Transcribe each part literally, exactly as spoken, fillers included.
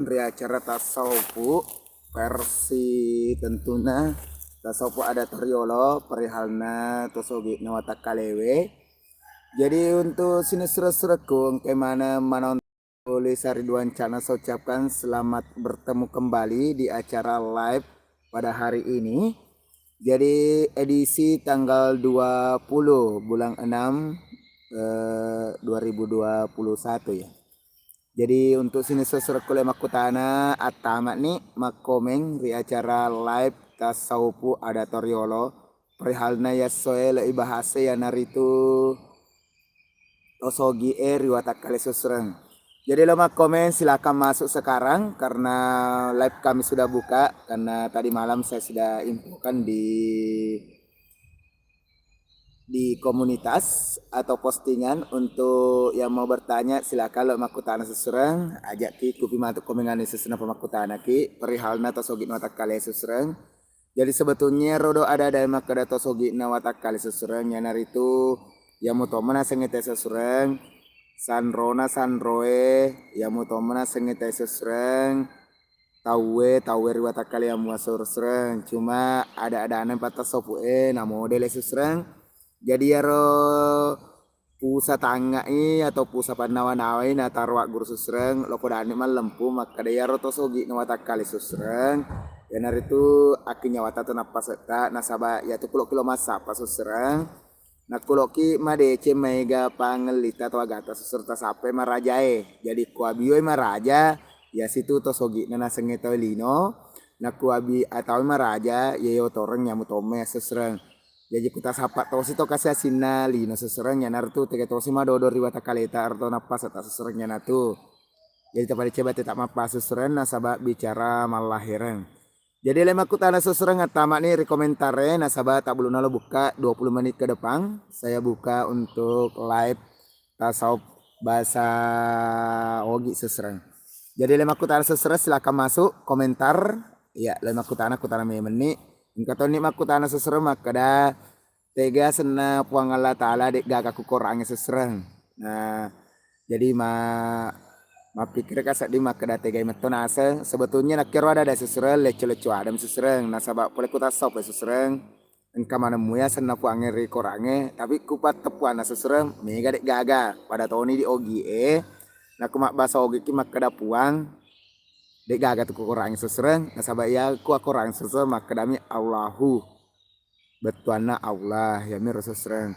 ri acara Tasawufu versi tentunna Tasawufu Adat Toriolo, perihalna tosogi'na watakkalewe. Jadi untuk sining sureng-surengku engka maneng manonton Lisa Ridwan Channel, saya ucapkan selamat bertemu kembali di acara live pada hari ini. Jadi edisi tanggal dua puluh bulan enam, eh, dua ribu dua puluh satu ya. Jadi untuk sining sureng-surengku le makkutana, attamani makkomeng ri acara live Tasawufu Adat Toriolo. Perihalna yassoe le ibahas iyanaritu tosogi'e ri watakkale susreng. Jadi lo makkomeng silakan masuk sekarang karena live kami sudah buka karena tadi malam saya sudah infokan di di komunitas atau postingan. Untuk yang mau bertanya silakan lo makkutana susreng, ajak ki kupi matu komengan susreng apa makkutana ki perihalna tosogi'na watakkale susreng. Jadi sebetulnya rodo ada-ada yang makkeda tosogi'na watakkale susreng iyanaritu iya mutomma nasengnge tae susreng, sanrona sanroe iya mutomma nasengnge tae susreng, tauwe tauwe ri watakkale iya mua susreng. Cuma ada-adana patta sopu'e na modele susreng. Jadi iyaro pusa tangngai atau pusa pannawa-nawai nataro agguru susreng, lo kodani mallempu makkeda iyaro tosogi'na watakkale susreng iyanaritu akkinyawata to nappasetta nasaba iyatu kulo kilo massappa susreng. Nakkuloki madeceng maega pangellita to agatta susreng tasappai marajae. Jadi ko abioi maraja, iya situ tosogi'na nasengnge tau lino. Nakku abi ataui maraja, iya otoreng iya mutomma iya susreng. Jaji ku tasappa tosi to kasi asinna lino susreng iyanaritu tega tosi madodo ri watakkaleta atau nappasetta susreng iyanatu. Jadi tapadeceng batte ta mappasusreng nasaba bicara mallahereng. Jadi le makkutana susreng attamani ri komentare nasaba tabbuluna lo bukka dua puluh menit ke depan saya buka untuk live tasawuf bahasa Ogi susreng. Jadi le makkutana susreng silakan masuk komentar. Iya, le makkutana kutana memenni. Engka tonni makkutana susreng makkeda tega asenna Puang Allah Taala de'gaga ku Korangnge susreng. Nah, jadi ma mappikkirka sedding makkeda tegai metto naseng. Sebetulnya nakkero ada-ada susreng, lecco-lecco adem susreng. Nasaba pole ku tasawuf susreng, engka maneng mui asenna Puangnge ri Korangnge, tapi ku patteppuanna susreng mega de'gaga. Pada toni di Ogie, nakku mabbasa Ogiki makkeda Puang, de'gaga tu ku Korangnge susreng. Nasaba iya ku Korangnge susreng makkedami Allahu. Bettuanna Allah, iyamiro sesreng.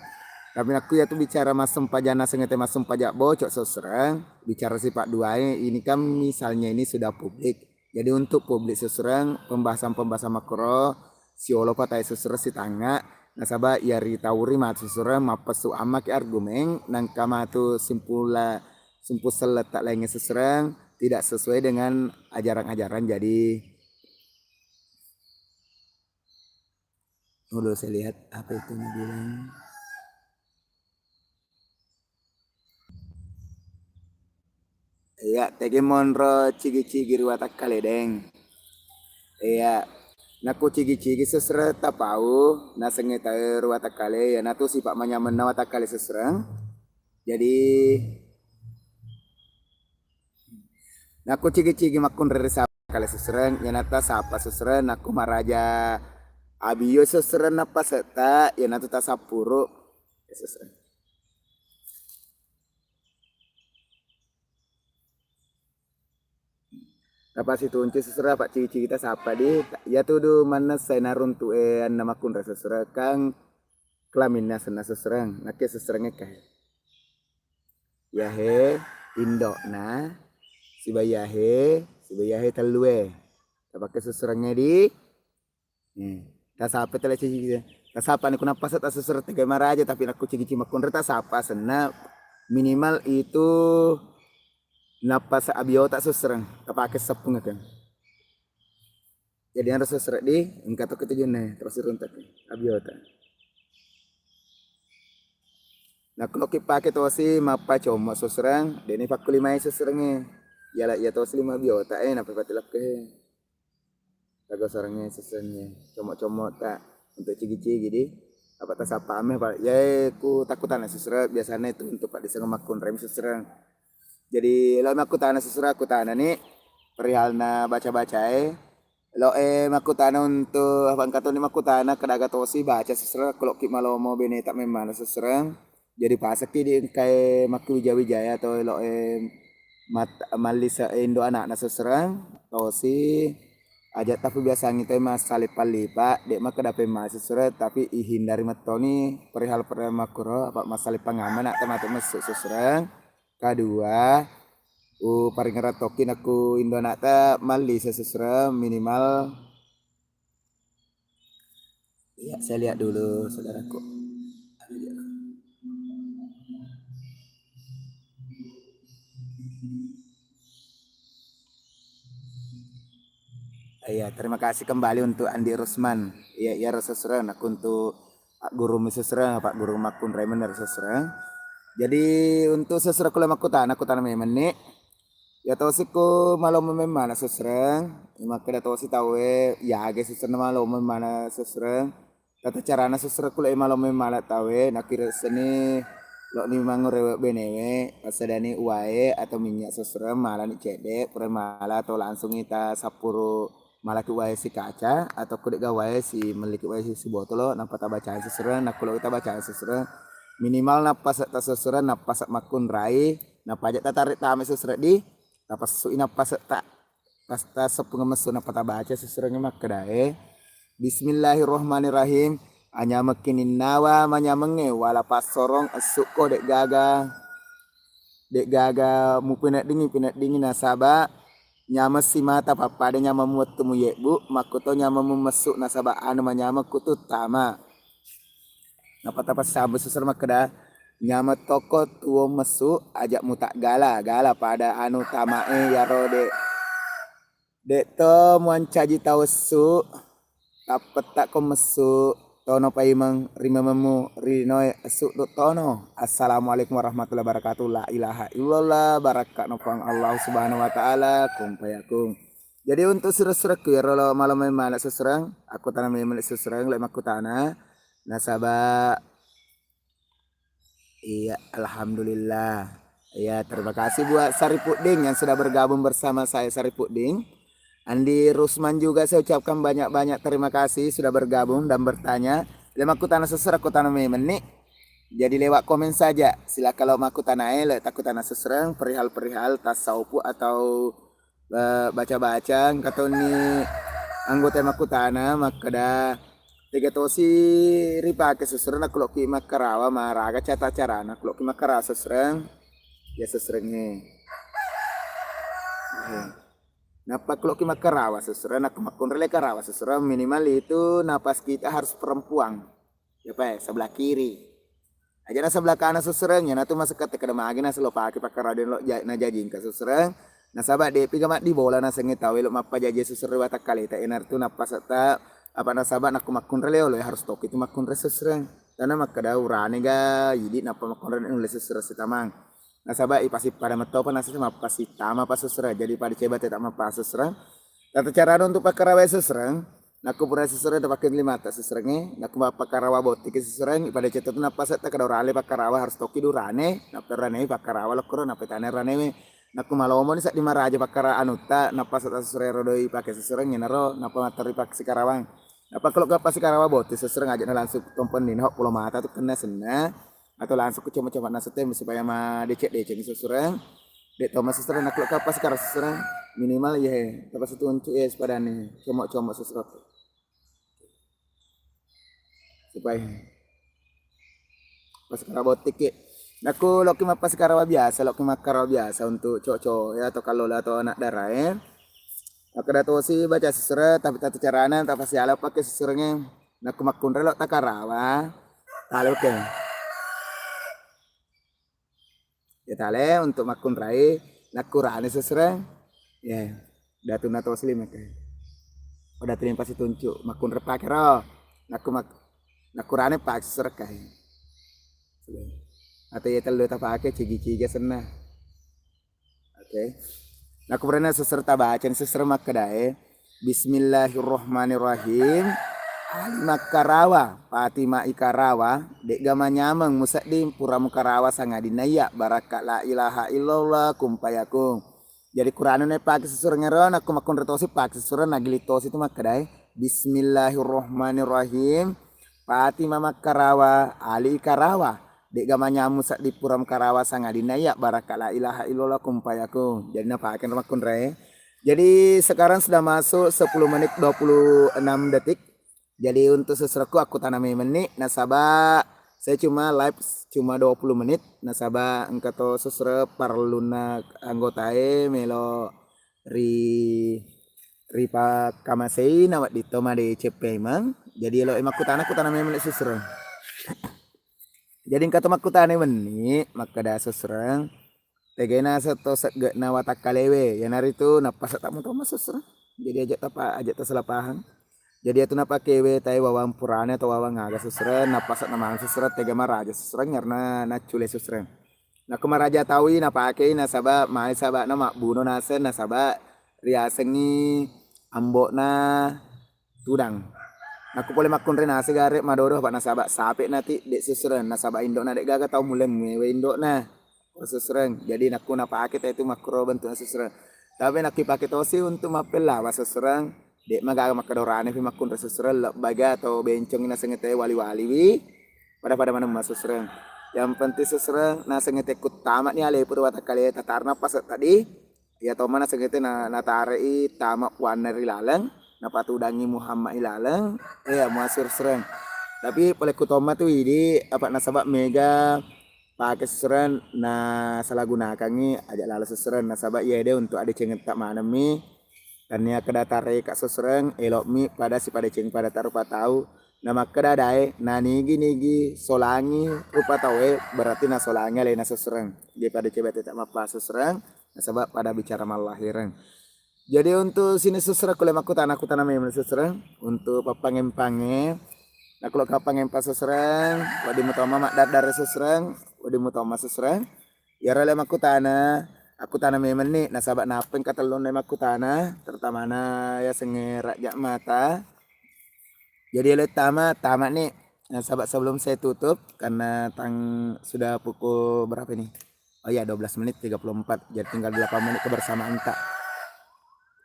Tapi nakku iyatu bicara massempajanna sengete massempaja bocok sesreng, bicara sifat duae ini kan misalnya ini sudah publik. Jadi untuk publik sesreng, pembahasan-pembahasan makro siolo patai sesreng sitangnga, nasaba iya ri tauri matu sesreng mappessu ammaki argumen, nangka matu simpula simpul selletta laingnge sesreng tidak sesuai dengan ajaran-ajaran. Jadi Dulu saya lihat apa itu nabilang. Iya, tegi monro cigi-cigi ri watakkale deng. Iya, nakku cigi-cigi sesre tapau nasengnge tae ri watakkale, iyanatu sipa manyamenna watakkale sesreng. Jadi Nakku cigi-cigi makkunrai ri sapa kale sesreng, iyanata sapa sesreng, nakku maraja abiyo sesreng nappa setta, iyanatu tasappuru. Sesreng. Napasituncu sesreng, apa cigi-cigi tasappa di, iyatu du mannessai naruntu'e anna makkunrai sesreng, kang kelaminna senna sesreng, nakke sesreng ekkae. Yahe indo'na, siba yahe, siba yahe tellue. Tapakke sesrengnge di, eh, tasapa tele cigi, tasapa ni ku nappasa tasesreng tega maraja, tapi nakku cigi-cigi makkunrai tasapa senna minimal itu nappasa abiota sesreng, tapake seppungakeng. Jadi anro sesreng di, engka to ketujunna, terus runtak abiota. Nakku lokki pake tosi mappa commo sesreng, deni pakkulimai sesrengnge. Yala iya tosi lima biota, eh, nappa pati lakke. Tago serengnge sesrengnge, commo-commo ta untuk cigi-cigi di. Apa tasappa ame, Pak? Yae ku takkutana sesreng, biasanya itu untuk Pak Diseng makkunrai sesreng. Jadi, lo makkutana sesreng, kutana ni, perihalna baca-bacae. Loe makkutana untuk apa engka toni makkutana kedaga tosi baca sesereng, ko loki malomo beneta memmana sesereng. Jadi paseki di engkae makki wija-wijaya atau loe mat-, mallise indo anakna sesereng, tosi aja tapi biasangi toi massalipa-lipa, dek makkeda pemmana sesereng, tapi ihindari mettoni perihal-perihal makkuro, apa massalipa ngamma nak tematu messu sesereng. Kadua, uparingerang tokki nakku indo anakta mallise sesereng minimal. Iya, saya lihat dulu, saudaraku. Ada dia. Iya, terima kasih kembali untuk Andi Rusman. Iya, iya, sesereng. Aku untuk Pak Guru mi sesereng, Pak Guru makkunrai mener sesereng. Jadi untuk sesereng kula makkutana, kutana memang ni. Ya tosi ko malomo memmana sesereng, makkeda tosi tauwe, yaga sesereng malomo memmana sesereng. Tata carana sesereng kula malomo memmana tauwe, nakkiresseni lo ni mangurewe benewe, passadani uwae atau minyak sesereng, malani cedde, pura mala atau langsungi ta sappuru malaki wae si kaca atau ko de'ga wae si melliki wae si, si botolo, nappa tabacai sesereng, nakkulo tabacai sesereng, minimal nappa se ta sesereng, nappa se makkunrai, nappa aja tatarik tama sesereng di, tapessui nappa se ta, pas taseppung messu nappa tabaca sesereng makkedae, Bismillahirrahmanirrahim. Anyameng kininnawa manyamengnge wala passorong essukko de'gaga de'gaga mupineddingi, pineddingi nasaba nyameng simata pappada nyameng wettu muyebbu, makkuto nyameng mumessu nasaba anu manyameng kutu tama. Nappa tapassambu sesereng makkeda, nyameng tokko tuwo messu aja mutaggala, gala pada anu tamae yaro de, de to muancaji tawessu. Tappetta'ko messu tono paimeng ri mememmu ri linoe essu do tono. Assalamualaikum warahmatullahi wabarakatuh. La ilaha illallah, barakka'no Puang Allah Subhanahu wa Ta'ala, kun fayakun. Jadi untuk sireng-sirengku iyaro lo malomeng mana sesereng, aku tana memeng sesereng, lek makkutana. Nasaba Iya, alhamdulillah. Ya, terima kasih buat Sari Pudding yang sudah bergabung bersama saya, Sari Pudding. Andi Rusman juga saya ucapkan banyak-banyak terima kasih sudah bergabung dan bertanya. Lek makkutana sesereng, kutana memeng ni. Jadi lewat komen saja. Silakan lo makkutana, eh, lek takkutana sesereng, perihal-perihal tasawuf atau eh, baca-baca, engka toni anggota makkutana makkeda, tega tosi ripake sesereng nakku lokki makkarawa, maraga cata carana nakku lokki makkarawa sesereng, ya seserengnge. Eh. Nappa ku lokki makkarawa sesereng, nakku makkunrai le karawa sesereng, minimal itu napas kita harus perempuan. Yapae, sebelah kiri. Aja na sebelah kanan sesereng, iyanatu masekkette kada magi naseng lo pake pakkarawa de lo ja-, najaji engka sesereng. Nasaba depi ga maddibola nasengnge tau elo mappajaji sesereng watakkaleta, iyanaritu nappasetta, apa nasaba nakku makkunrai le olo, harus tokki tu makkunrai sesereng. Tana makkeda urane ga idi nappa makkunrai nulle sesereng sitamang. Nasaba ipasippada mettopa naseng mappasittama pa sesereng, jadi pada ceba teta mappa sesereng. Tata carana untuk pakkarawa sesereng, nakku pura sesereng tapake limata seserengnge, nakku mappakarawa bottiki sesereng, ipada cettu nappa setta kada urane pakkarawa harus tokki durane, nappa rane pakkarawa lokkoro, nappa tane ranewe. Nakku malomoni seddi maraja pakkara anutta, nappa setta sesereng rodoi pake sesereng, inaro nappa matterri pakkasikarawang. Nappa kalo gappa sikarawa botti sesereng aja na langsung tompenni, naho pulo mata tu kenna senna. Atau langsung ku coma-coma naseng temme supaya madeceng-deceng sesereng. Dek to masesereng nakku kappa sekarang sesereng. Minimal ya he, tappa setuncu ya sepadane, coma-coma sesereng. Supaya pas karawa bottiki. Nakku lokki mappasikarawa biasa, lokki makkarawa biasa untuk cowok-cowok ya atau kallola atau anak dara e. Makkeda tosi baca sesereng, tapi tata carana tapasiala pake seserengnge. Nakku makkunrai lo takarawa. Tale oke. Ya tale untuk makkunrai, nakkurane sesereng. Ya, datu na tosli maka. Pada terima situncu makkunrai pake ro. Nakku mak-, nakkurane pake sesereng kai. Atau ya telu tapake cigi-cigi senna. Oke. Nakku purana sesereng tabacani sesereng makkedae, Bismillahirrahmanirrahim. Ali makkarawa, Fatima ikarawa, de'ga manyameng musedding pura mukarawa sangadinna iya barakka la ilaha illallah kun fayakun. Jadi kurana ne pake susureng ero, nakko makkunre tosi pake susureng, nagili tosi tu makkedae, "Bismillahirrahmanirrahim. Fatima makkarawa, Ali karawa. De'ga manyamu seddi pura karawa sangadinna iya baraka la ilaha illallah kumpayaku." Jadi napake ro makkunre. Jadi sekarang sudah masuk sepuluh menit dua puluh enam detik. Jadi untuk susurekku, aku tana memenni, nasaba saya cuma live cuma dua puluh menit, nasaba engka to susure parellunna anggotae melo ri, ripakkamasei, nawedding to madeceng paimeng. Jadi elo e makkutana, kutana memenni susure. Jadi engka to makkutana wenni, makkeda susure, tegai naseng to segge'na watakkalewe, iyanaritu nappasetta mutomma susure. Jadi aja tapa-, aja tasalah pahang. Jadi iyatu napakewe tae wawang purane atau wawang aga susure, nappasetta maneng susure, tega maraja susure, karena naccule susure. Nakko maraja taui napakei nasaba mai sabana mabbuno naseng, nasaba riasengngi ambo'na tudang. Nakko pole makkunre naseng gare madodo, apa nasaba sape nati de susureng, nasaba indo'na de gaga tau muleng mewe indo'na. Susureng. Jadi nakko napake te tu makkuro bentukna susureng. Tapi nakki pake tosi untuk mappellawa susureng, de magaga makkedorane pi makkunre susureng, lebbaga atau bencong naseng te wali-waliwi. Pada-pada maneng ma susureng. Yang penting susureng naseng te kuttama ni ale pura watakkale tatarna pas tadi. Iya tomma naseng te na-, natare'i tama Puanna ri laleng, napatudangi Muhammad i laleng, iya muasur-sureng. Tapi pole ku tomma tu idi, apa nasaba mega pake susureng na salah gunakangngi aja lalo susureng, nasaba iya de untuk adecengetta manemmi. Tania keda tareka susureng, elokmi pada sipadeceng pada tarupa tau. Na makkeda dae, nanigi-nigi solangi rupa tauwe, berarti nasolangi alena susureng. Jadi pada coba tetap mappa susureng, nasaba pada bicara mallahireng. Jadi untuk sini susureng, kulle makkutana, kutana memang susureng. Untuk pappangempange, nakkulo kappangempa susureng, wedding mutoma maddaddare susureng, wedding mutoma susureng. Iyaro le makkutana, akkutana memang ni, nasaba nappeng katellunna makkutana, terutamana yasengnge rajja mata. Jadi elo tama, tama ni. Nasaba sebelum saya tutup, karena tang-, sudah pukul berapa ini? Oh iya, dua belas menit tiga puluh empat. Jadi tinggal delapan menit kebersamaan, tak.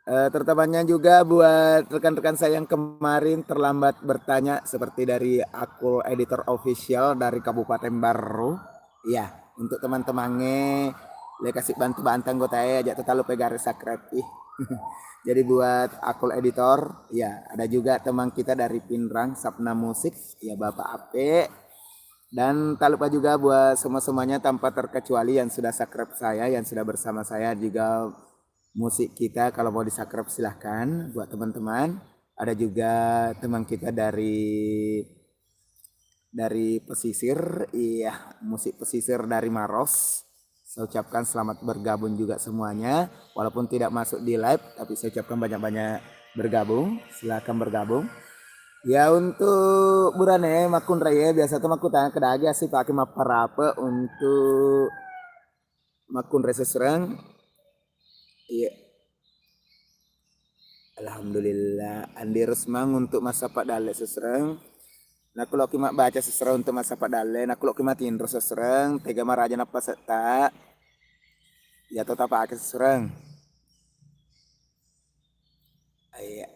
Eh, terutamanya juga buat rekan-rekan saya yang kemarin terlambat bertanya, seperti dari akun editor official dari Kabupaten Barru. Iya, untuk teman-temannya, le kasih bantu-bantu anggota ya, aja terlalu pegar subscribe. Ih. Jadi buat akun editor, ya ada juga teman kita dari Pinrang, Sapna Musik, ya Bapak Ape. Dan tak lupa juga buat semua-semuanya tanpa terkecuali yang sudah subscribe saya, yang sudah bersama saya juga musik kita, kalau mau di-subscribe silahkan buat teman-teman. Ada juga teman kita dari, dari pesisir, iya, musik pesisir dari Maros. Saya ucapkan selamat bergabung juga semuanya. Walaupun tidak masuk di live, tapi saya ucapkan banyak-banyak bergabung. Silahkan bergabung. Ya, untuk burane makkunrai, biasa tu makkutana kedagi asli pakai mapparape untuk makkunrai seserang. Iya. Alhamdulillah, andirus mang untuk massappa dalle seserang. Nakkuloki mabbaca seserang untuk massappa dalle, nakkuloki matinro seserang, tega maraja nappasetta. Iya to tapake seserang. Iya.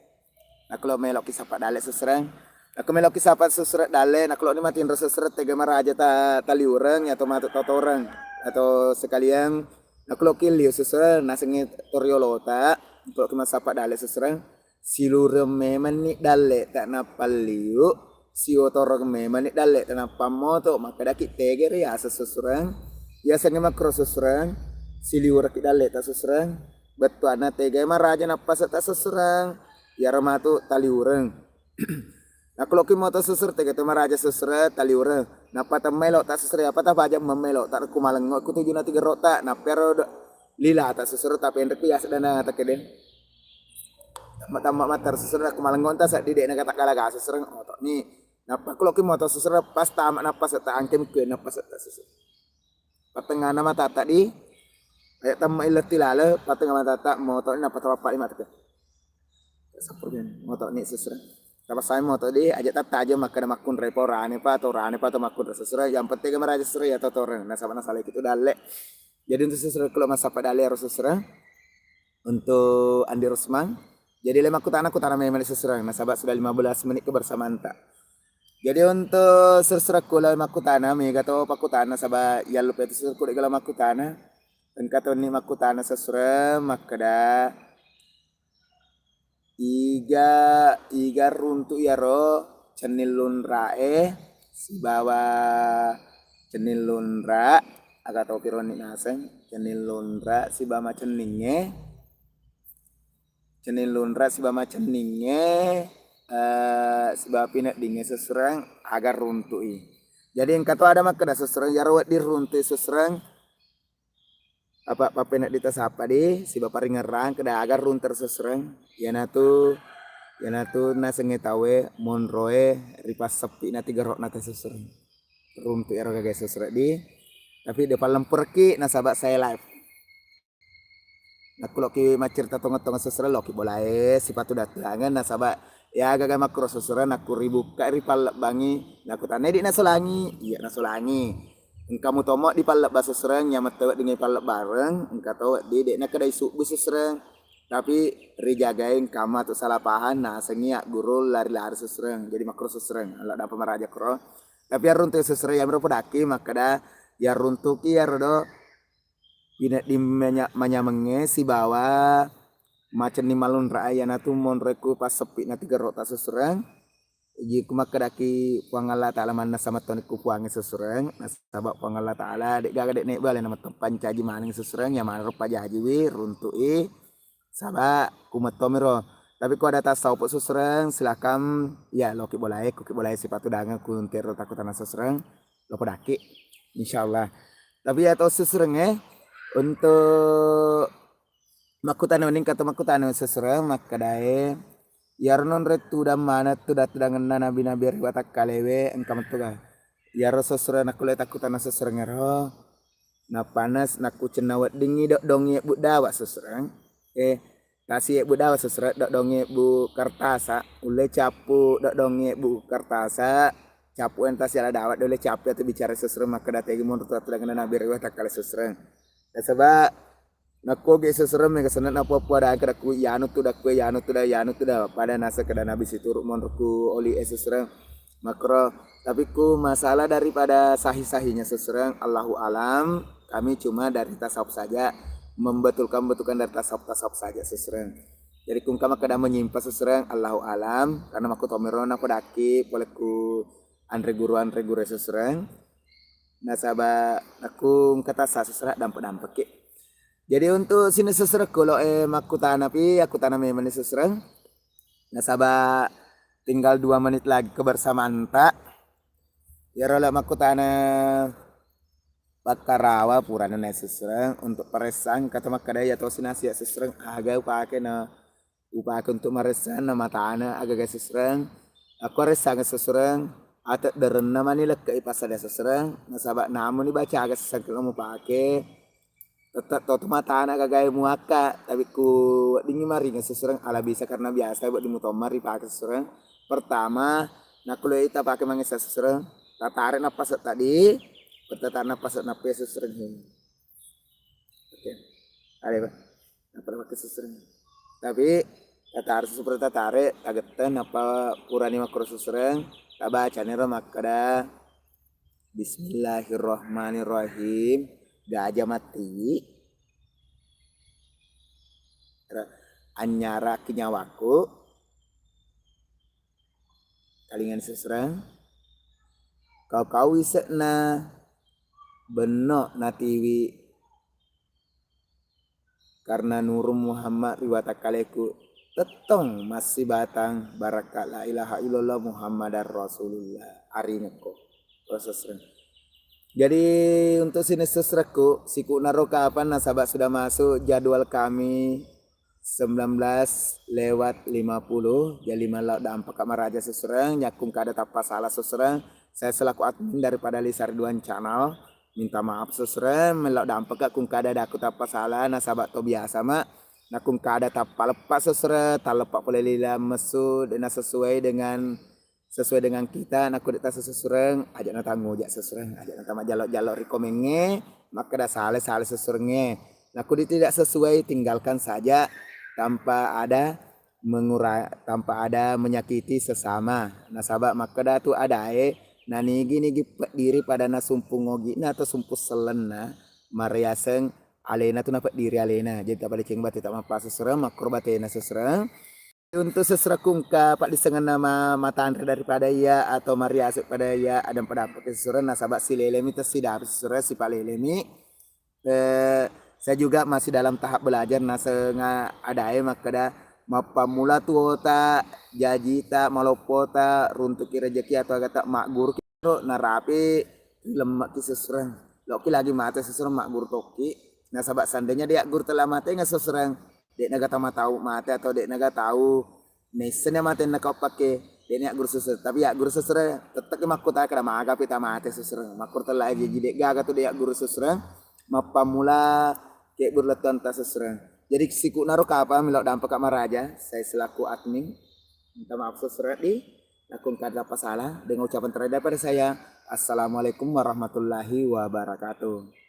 Nakkulo meloki sappa dalle seserang. Nakko meloki sappa seserang dalle, nakkuloni matinro seserang, tega maraja ta-, taliureng, iya to matu totoreng. Atau sekalian, nakkuloki liu seserang, nasengnge toriolota, nakkuloki massappa dalle seserang. Silureng memenni dalle ta nappa liu, siotoreng memenni dalle ta nappa moto, makkedaki tege riaseng seserang. Yasengnge makkuro seserang, siliureki dalle ta seserang. Bettuanna tegai maraja nappasetta seserang, iyaro matu taliureng. Nakkuloki moto seserang, tega to maraja seserang, taliureng. Nappa temmai lotta seserang, apa tapaja memmai lotta, ku malengngo ku tujuna tigerota, nappa iyaro do-, lilata seserang, tapenrekku yaseng dana takede. Tamma-tamma mattara seserang, ku malengngo ta seddi de nagata galaga seserang, oto ni. Nappa kuloki moto seserang, pas tama nappasetta, angkemi kue nappasetta seserang. Pattengngana matata di, aja temma illetti lale, pattengngana matata moto ni nappa tapappa di mateke. Sappo ni moto ni seserang. Tapasai moto di, aja tattaja makkeda makkunrai pa orane pa, atau orane pa atau makkunrai seserang, yang penting maraja seserang ya totoreng, nasaba nasalai kitu dalle. Jadi untuk seserang kulo massappa dalle ero seserang. untuk Andi Rusman. Jadi le makkutana, kutana memang sesereng, nasaba sudah lima belas menit kebersamaanta. Jadi untuk sesereng ku le makkutana, mega to pakkutana, saba yallupe tu sesereng ku de gala makkutana. Engka tonni makkutana sesereng makkeda, iga, iga runtu iyaro cenning lunrae sibawa cenning lunra, aga topi ronni naseng cenning lunra sibawa macenningnge. Cenning lunra sibawa macenningnge, eh, sibawa pineddingnge sesereng aga runtu'i. Jadi engka to ada makkeda sesereng, iyaro wedding runtu'i sesereng, apa pappeneddita sappa di sibawa paringerrang keda aga runtu sesereng. Iyanatu, iyanatu nasengnge tauwe monroe ripasseppi'na tigero'na te sesereng. Runtu ero gaga sesereng di, tapi de pallempurekki nasaba saya live. Nakku loki maccerita tongeng-tongeng sesereng, loki bolae sipatu dattuangeng, nasaba ya gaga makkuro sesereng nakku ribukka ri pallebbangi, nakku tanne di nasolangi, iya nasolangi. Engka mutomo di pallebba sesereng, ya metto wedding pallebbareng, engka to wedding de nakkeda isubbu sesereng. Tapi rijagai engka matu salah paham, nasengi agguru lari-lari sesereng. Jadi makkuro sesereng, Allah dampa maraja kuro. Tapi yaruntu sesereng, yamiro podaki makkeda yaruntuki yarodo pinedding manya-, manyamengnge sibawa macenning malunra, iyanatu monroe ku passeppi'na tigerota sesereng. Ijiku makkedaki Puang Allah Ta'ala mannessa mettoni ku Puangnge sesereng, nasaba Puang Allah Ta'ala de gaga de nebale na mettong pancaji maneng sesereng, ya maneng ro pajajiwi, runtu'i, saba ku mettomiro. Tapi ku ada tasaupo sesereng, silakan, ya loki bolae, kuki bolae sipatu dangeng ku tero takkutana sesereng, lo podaki, insyaallah. Tapi ya to seserengnge untuk makkutana wedding engka to makkutana sesereng makkedae, iyaro nonroi tudang maneng tudang-tudangenna nabi-nabi ri watakkalewe engka metto ga. Iyaro sesereng nakkulle takkutana sesereng ero, nappanas nakkucenna weddingngi doddongngi ebbu dawa sesereng. Eh, tasi ebbu dawa sesereng, doddongngi ebbu kertasa, ulle cappu doddongngi ebbu kertasa, cappu en tasi ala dawa, de ulle cappu atau bicara sesereng makkeda tegi monro tudang-tudangenna nabi ri watakkale sesereng. Nasaba nakko ge sesereng mega senna napua-pua dangke dakku, yanu tu dakku, yanu tu da, yanu tu da, pada nasa keda nabi situru monroku oli e sesereng makro. Tapi ku masalah daripada sahih-sahihnya sesereng, Allahu alam, kami cuma dari tasawuf saja, membetulkan-betulkan dari tasawuf-tasawuf saja sesereng. Jadi kungka makkeda menyimpang sesereng, Allahu alam, karena makku tomiro napodaki polekku anre guru, anre guru sesereng. Nasaba nakku engka tassa sesereng dampe-dampeki. Jadi untuk sini sesereng kulo e makkutana pi, akkutana memang ni sesereng. Nasaba tinggal dua menit lagi kebersamaanta. Iyaro la makkutana pakkarawa purana na sesereng untuk paressang kata makkeda iya tosi nasiya sesereng aga upake na upake untuk maressang na matana agaga sesereng. Akko ressang sesereng, atedderenna mani lekke'i passada sesereng, nasaba namuni baca aga sesereng kelo mupake, tette to tu matana gagae muakka, tapi ku weddingngi maringa sesereng ala bisa karena biasa wedding mutomma ripake sesereng. Pertama, nakkuleita pake mangessa sesereng, tatare nappase tadi, pertata nappase nappe sesereng. Oke. Ada, Pak. Nappa makkeda sesereng. Tapi tatare, seperti tatare, tagetteng, nappa purani makkuro sesereng, tabacani ro makkeda, Bismillahirrahmanirrahim. Gaja matiwi. Ra-, anyaraki nyawaku. Kalingani sesereng. Kau-kau ise'na benno natiwi karena nurung Muhammad ri watakkaleku tettong massibatang barakka la ilaha illallah Muhammadar Rasulullah. Aringekko. Proses. Jadi untuk sining seserengku, siku'naro kapang nasaba sudah masuk jadwal kami sembilan belas lewat lima puluh. Jadi mellau dampaka maraja sesereng, nyakkung kada tappa salah sesereng. Saya selaku admin daripada Lisa Ridwan Channel, minta maaf sesereng, mellau dampaka kung kada daku tappa salah nasaba to biasa ma. Nakung kada tappa leppa sesereng, talleppa pole lila messu, dena sesuai dengan sesuai dengan kita, nakko de' tasa sesereng, aja' na tangngoja' sesereng, aja' na tama jalo-jalo ri komengnge, makkeda sale-sale seserengnge. Nakudi tidak sesuai, tinggalkan saja tanpa ada mengura-, tanpa ada menyakiti sesama. Nasaba makkeda tu adae, nanigi-nigi peddiri pada nasumpung ogi'na atau sumpung sellenna, mariaseng alena tu napeddiri alena. Jadi tapaliceng bate ta mappasessereng, makkoro batena sessereng. Untuk sessereng kungka paddisengenna ma-, matanre daripada iya atau mariaseng pada iya, ada pada apa sessereng, nasaba silelemi tessidapi sessereng, sipalelemi. Eh, saya juga masih dalam tahap belajar, naseng adae makkeda mappammula tuota, jajita, maloppota, runtuki rejeki atau agata magguru kiro narapi ri lemmekki sessereng. Loki lagi mate sessereng magguru tokki. Nasaba seandainya de agguru tella mate nga sessereng, de naga tama tau mate atau de naga tau naisseng matenna kau pakke, de ni agguru sessereng. Tapi agguru sessereng, tettekki makkutana kada magapi ta mate sessereng. Makkuru tella jaji de gaga tu de agguru sessereng, mappammula kebbur lettuanta sessereng. Jadi siku'naro kapang melo dampeka maraja, saya selaku admin. Minta maaf sessereng di, laku engka ada apa salah. Dengan ucapan terakhir daripada saya, Assalamualaikum warahmatullahi wabarakatuh.